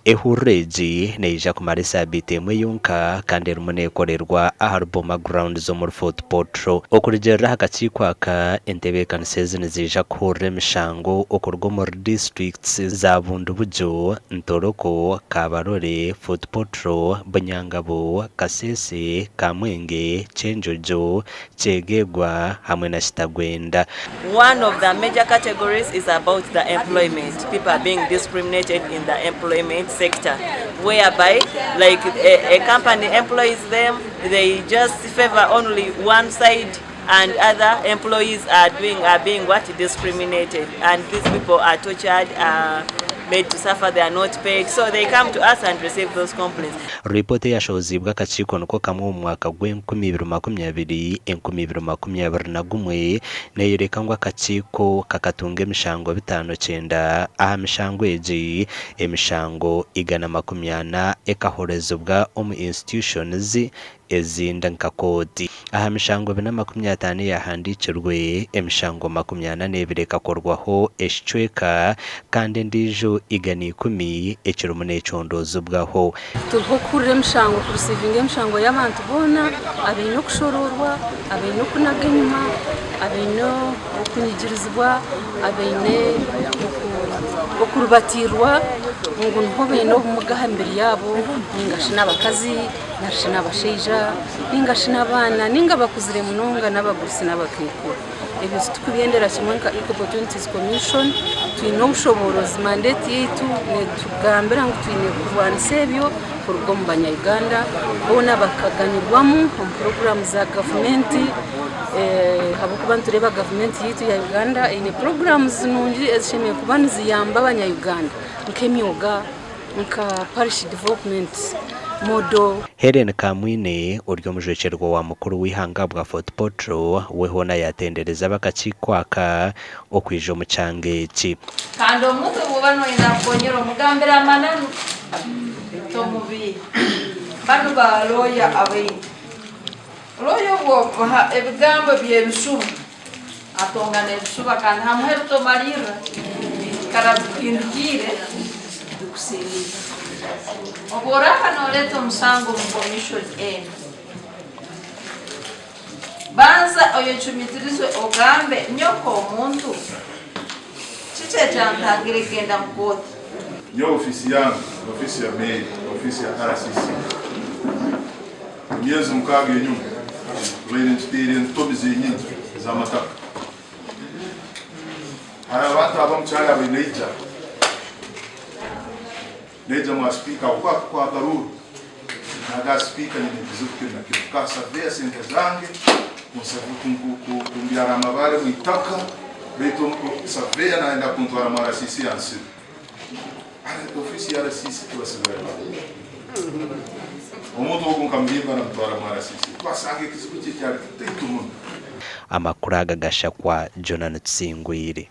Ehururu egi neija kumara esaabiiti emwe yonka kandi erimu neekorerwa ahari Boma Grounds omuri Fort Portal. Okurugiirira aha kakiiko aka, entebeekanisa ezi niziija kuhurira emishango okuruga omuri disiturikiti za Bundibugyo, Ntoroko, Kabarole, Fort Portal, Bunyangabo, Kasese, Kamwenge, Kyenjojo, Kyegegwa hamwe na Kitagwenda. One of the major categories is about the employment, people are being discriminated in the employment sector whereby like a, a company employs them, they just favor only one side and other employees are doing are being what discriminated and these people are tortured are made to suffer they are not paid so they come to us and receive those complaints. Ripoota eyashohoziibwe akakiiko niko kamwe omu mwaka gw'enkumi ibiri makumi abiri, enkumi ibiri makumi abiri na gumwe neeyoreka ngu akakiiko kakatunga emishango bitaano kyenda. Aha mishango egi, emishango 140 ekahorezibwa omu institutions ezindi nka kooti. Aha mishango bina makumi ataano eyahandiikirwe, emishango 42 ekakorwaho ekicweka kandi endiijo 110 ekirimu neecondoozibwaho. Turiho kuhurira emishango, kurisiivinga emishango y'abantu boona abaine okushoroorwa, abaine okunaga enyima, abaine okunyigirizibwa, abaine okuribatiirwa ngu niho baine obumuga aha mibiri yaabo ninga shi n'abakazi nari shi n'abashaija ninga shi n'abaana ninga abakuzire munonga n'abagurusi n'abakaikuru. Ebyo titukubyendera kimwe nka Equal Opportunities Commission, twine obushoboorozi mandate yaitu netugambira ngu twine kurwanisa ebyo kuruga omu banya Uganda boona bakaganyirwamu omu puroguraamu za gavumenti ahabw'okuba nitureeba gavumenti yaitu ya Uganda eine puroguraamu nungi ezishemereire kuba niziyamba abanya Uganda nk'emyoga. nka Parish Development Model. Hellen Kamwine ori omujwekyerwa wa mukuru w'eihanga bwa Fort Portal we hoona yatendereza ab'akakiiko aka okwija omu kyanga eki. Kandi omuntu obwoba noyenda kukonyera omugambira amananu, tomubiiha. Banu ba lawyer abaitu. Lawyer obwomuha ebigambo byebisuba, atongana ebisuba kandi ha muheru tomalirra bikara bikuhindukiire bikusingize. Obworaaba noleeta omusango omu commission enu, banza oyecumitirize ogambe nyowe nk'omuntu kiki ekyantangire kugenda mu kooti? Nyowe ofiisi yange, ofiisi ya meeya, ofiisi ya RCC. Emyezi mukaaga enyuma tubaire nituteera entomi zenyini ez'amataka. Hariho abantu abamu kyali abaine naija naija mwa sipiika ahabw'okuba akakuha akaruuru naga sipiika nyine ekizibu kinu na kinu ka saveya sente zange kumbyara amabaare omu itaka baitu saveya nayenda kuntwara mu RCC yansibe. Ofiisi ya RCC tibasigayo. Omuntu ogu nkamuhimba namutwara mu RCC. Twasanga ekizibu kye kyali kitaito muno. Amakuru aga gashakwa Jonah Tusingwire.